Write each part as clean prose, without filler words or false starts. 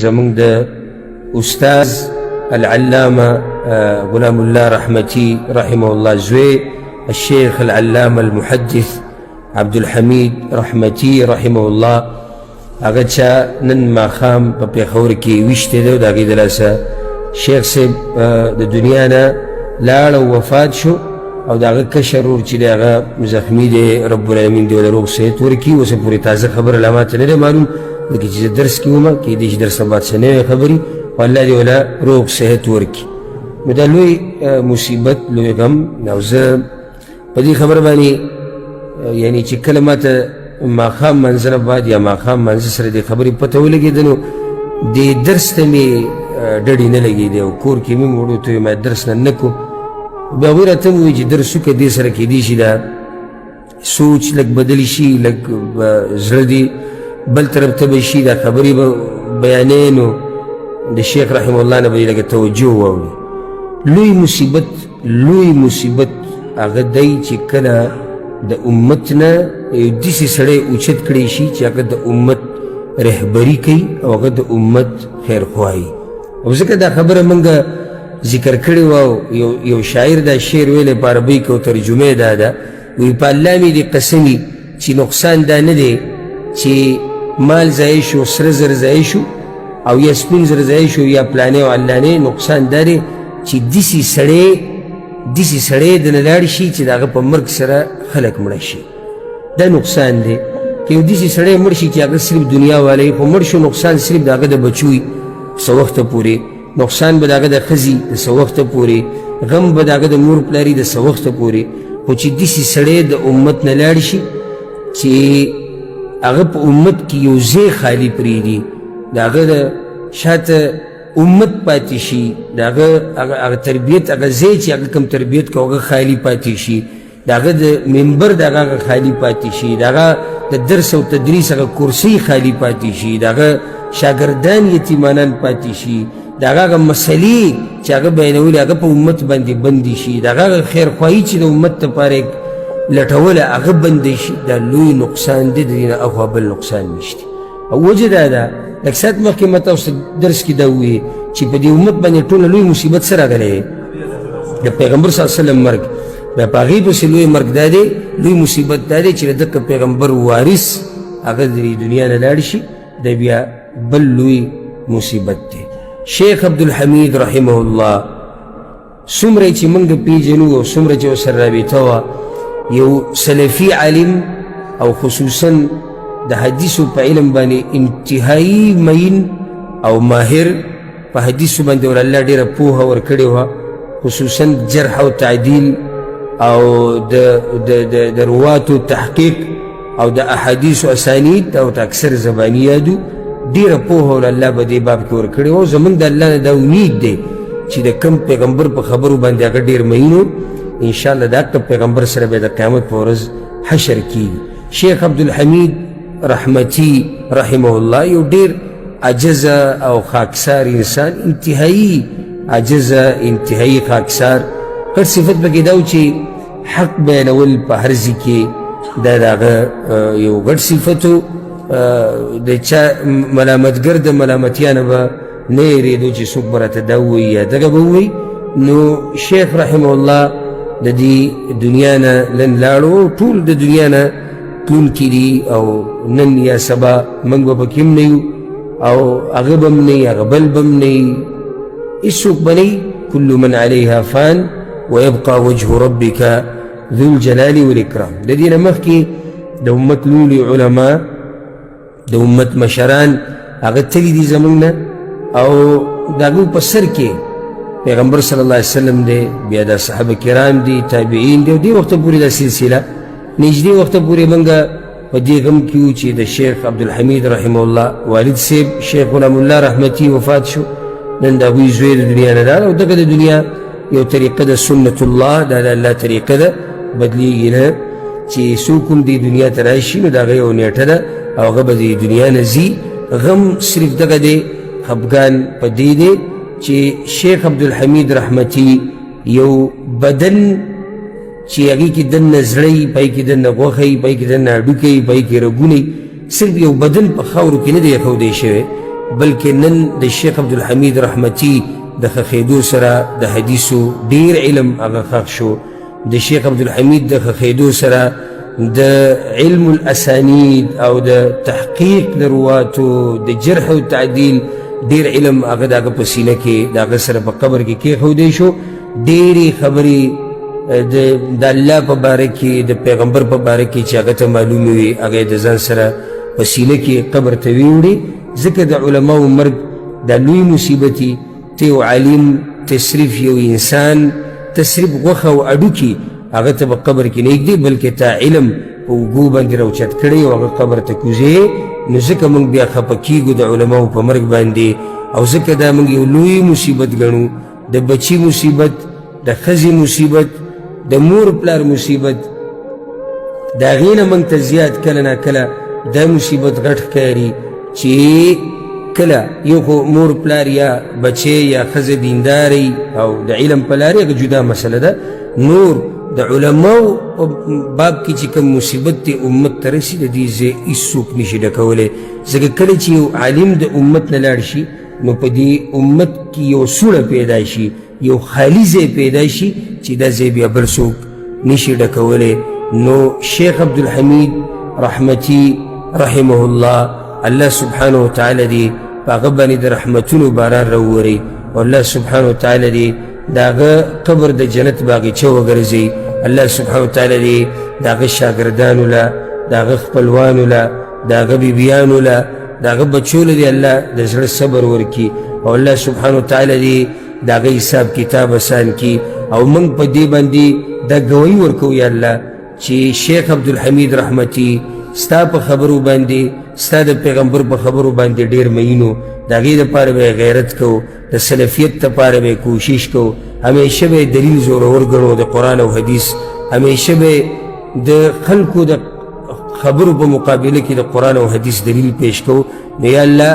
زمونږ د استاد العلامه غلام الله رحمتي رحمه الله زوی الشيخ العلامه المحدث عبدالحمید رحمتي رحمه الله هغه چا نن ماښام په پېښور کې ویشتی دی او د هغې د لاسه شیخ صاحب د دنیا نه لاړ او وفات شو او د هغه کشر ورور چې دی هغه زخمي دی. رب العالمین دې ورله روغ صحت ورکړي. اوسه پورې تازه خبره لا ماته نه دی معلوم، ځکه چې زه درس کې وم، کېدای شي درس نه بعد څه نوې خبرې، خو الله دې وله روغ صحت ورکړي. نو دا لوی مصیبت، لوی غم. او زه په دې خبره باندې یعنی چې کله ما ته ماښام منځه نه بعد یا ماښام منځه سره دې خبرې پته ولګېده، نو دې درس ته مې ډډې نه لګېدې او کور کې مې وړو ته ما درس نه نه کوم. بیا هغوی راته وویل چې درس وکړه، دې سره کېدای شي دا سوچ لږ بدل شي، لږ زړه دې بل طرف ته به شي، دا خبرې به بیانوې، نو د شیخ رحمه الله نه به یې لږه توجه واوري. لوی مصیبت، لوی مصیبت هغه دی چې کله د امت نه یو داسې سړی اوچت کړی شي چې هغه د امت رهبري کوي او هغه د امت خیرخواهي. او ځکه دا خبره موږ ذکر کړې وه، یو شاعر دا شعر ویلی په عربۍ کې او ترجمه یې دا ده، وایي په الله مې دې قسمي چې نقصان دا نه دی چې مال ضایع شو، سره زر ضایع شو او یا سپین زر ضایع شو یا پلانې او علانې، نقصان دا دی چې داسې سړی، داسې سړی دنه لاړ شي چې د هغه په مرګ سره خلک مړه شي. دا نقصان دی. که یو داسې سړی مړ شي چې هغه صرف دنیا والی خو مړ شو، نقصان صرف د هغه د بچو وي څه وخته پورې، نقصان به د هغه د ښځې د څه وخته پورې، غم به د هغه د مور پلاري د څه وخته پورې، خو چې داسې سړی د امت نه لاړ شي چې هغه په امت کې یو ځای خالي پرېږدي، د هغه د شاته امت پاتې شي، د هغه هغه تربیت، هغه ځای چې هغه کوم تربیت کو هغه خالي پاتې شي، د هغه د منبر د هغه هغه خالي پاتې شي، د هغه د درس او تدریس هغه کرسۍ خالي پاتې شي، د هغه شاګردان یتیمانان پاتې شي، د هغه هغه مسلې چې هغه بیانولې هغه په امت باندې بندې شي، د هغه هغه خیرخواهي چې د امت لپاره یې لټوله هغه بندې شي. دا لوی نقصان دی، د دې نه اخوا بل نقصان نشته. او وجه دا ده، لږ ساعت مخکې ما تاسو درس کې دا وویل چې په دې امت باندې ټوله لوی مصیبت څه راغلی دی؟ د پیغمبر صلی الله علیه وسلم مرګ. بیا په هغې پسې لوی مرګ دا دی، لوی مصیبت دا دی چې د دغه پیغمبر وارث هغه د دنیا نه لاړ شي، دا بیا بل لوی مصیبت دی. شیخ عبدالحمید رحمه الله څومره چې موږ پیژنو او څومره چې ورسره رابطه وه، یو سلفي عالم او خصوصا د حدیثو په علم باندې انتهایی مین او ماهر، په حدیثو باندې ور الله ډېره پوهه ورکړې وه، خصوصا جرح او تعدیل او د د د د رواتو تحقیق او د احادیثو اسانید، دا ورته اکثر زباني یادو. ډېره پوهه ور الله په دې باب کې ورکړې وه. زمونږ د الله نه دا امید دی چې د کم پیغمبر په خبرو باندې هغه ډېر مین و، انشاءالله د هغه پیغمبر سره به د قیامت په ورځ حشر کېږي. شیخ عبدالحمید رحمتي رحمه الله یو ډېر عجزه او خاکسار انسان، انتهایی عجزه، انتهایی خاکسار. غټ صفت پکې دا و چې حق بیانول په هر ځای کې دا د هغه یو غټ صفت و. د چا ملامتګر د ملامتیا نه به نه یېرېدو چې څوک به راته دا ووایي یا دغه به ووایي. نو شیخ رحمه الله د دې دنیا نه نن لاړو، ټول د دنیا نه تلونکي دي او نن یا سبا موږ به پکې هم نه یو او هغه به هم نه وي، هغه بل به هم نه وي، هېڅوک به نه وي. کل من علیها فان ویبقى وجه ربک ذو الجلال والاکرام. د دې نه مخکې د امت لوی علما، د امت مشران هغه تللي دي زموږ نه، او د هغوی په سر کې پیغمبر صلی الله علیه وسلم دی، بیا د صحابه کرام دي، تابعین دي، او دې وخته پورې دا سلسله نږدې وخته پورې موږ په دې غم کې یو چې د شیخ عبدالحمید رحمه الله والد صاحب شیخ غلام الله رحمتي وفات شو. نن د هغوی زوی د دنیا نه لاړ، او دغه د دنیا یو طریقه ده، سنت الله، دا د الله طریقه ده، بدلیږي نه. چې څوک هم دې دنیا ته راشي نو د هغه یو نیټه ده او هغه به دې دنیا نه ځي. غم صرف دغه دی، خفګان په دې دی چې شیخ عبدالحمید رحمتي یو بدن چې هغې کې دننه زړه وي، په هغې کې دننه غوښه وي، په هغې کې دننه هډوکی وي، په هغې کې رګونه وي، صرف یو بدن په خاورو کې نه دی ایښودی شوی، بلکې نن د شیخ عبدالحمید رحمتي د ښخېدو سره د حدیثو ډیر علم هغه ښخ شو. د شیخ عبدالحمید د ښخېدو سره د علم الاسانید او د تحقیق د رواتو د جرح او تعدیل ډیر علم هغه د هغه په سینه کې د هغه سره په قبر کې کېښودی شو. ډېرې خبرې د الله په باره کې، د پیغمبر په باره کې چې هغه ته معلومې وي، هغه یې د ځان سره په سینه کې قبر ته ویوړي. ځکه د علماو مرګ دا لوی مصیبت، ته یو عالم، ته صرف یو انسان، ته صرف غوښه او هډوکي هغه ته په قبر کې نه ږدي، بلکې تا علم په اوږو باندې راوچت کړی او هغه قبر ته کوزې. نو ځکه موږ بیا خفه کېږو د علماو په مرګ باندې، او ځکه دا موږ یو لوی مصیبت ګڼو، د بچي مصیبت، د ښځې مصیبت، د مور پلار مصیبت. د هغې نه موږ ته زیات کله ناکله دا مصیبت غټ ښکاري چې کله یو خو مور پلار یا بچی یا ښځه دینداري او د علم په لارې، هغه جدا مسله ده. نور د علماو په باب کې چې کوم مصیبت دی امت ته رسي، د دې ځای هېڅوک نشي ډکولی. ځکه کله چې یو عالم د امت نه لاړ شي، نو په دې امت کې یو سوړه پیدا شي، یو خالي ځای پیدا شي چې دا ځای بیا بل څوک نشي ډکولی. نو شیخ عبدالحمید رحمتي رحمه الله، الله سبحانه وتعالی دې په هغه باندې د رحمتونو باران راووري، او الله سبحانه وتعالی دې د هغه قبر د جنت باغچه وګرځي. الله سبحانه وتعالی دې د هغه شاګردانو له، د هغه خپلوانو له، د هغه بیبیانو له، د هغه بچو له دې الله د زړه صبر ورکړي، او الله سبحانه وتعالی دې د هغه حساب کتاب اسان کړي. او موږ په دې باندې دا ګواهي ورکوو یا الله چې شیخ عبدالحمید رحمتي ستا په خبرو باندې، ستا د پیغمبر په خبرو باندې ډېر مئینو، د هغې دپاره به یې غیرت کوو، د سلفیت دپاره به یې کوشش کوو، همیشه به یې دلیل زورور ګڼو د قرآن او حدیث، همیشه به د خلکو د خبرو په مقابله کې د قرآن او حدیث دلیل پیش کوو. نو یا الله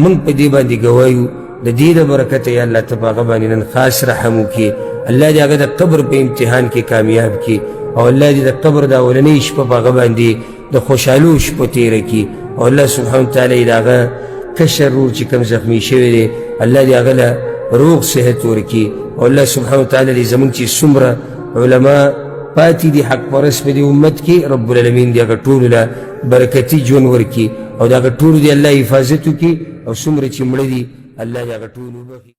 موږ په دې باندې ګواه یو، د دې د برکته یا الله ته په هغه باندې نن خاص رحم وکړي. الله دې هغه د قبر په امتحان کې کامیاب کړي، او الله دې د قبر د اولنۍ شپه په هغه باندې د خوشحالو شپه تېره کړي، او الله سبحانه وتعالی یې د هغه کشر ورور چې کوم زخمي شوی دی، الله دې هغه له روغ صحت ورکړي. او الله سبحانه وتعالی دې زموږ چې څومره علما پاتې دي حق پرست په دې امت کې، رب العالمین دې هغه ټولو له برکتي ژوند ورکړي، او د هغه ټولو دې الله حفاظت وکړي، او څومره چې مړه دي الله دې هغه ټول وبخښي.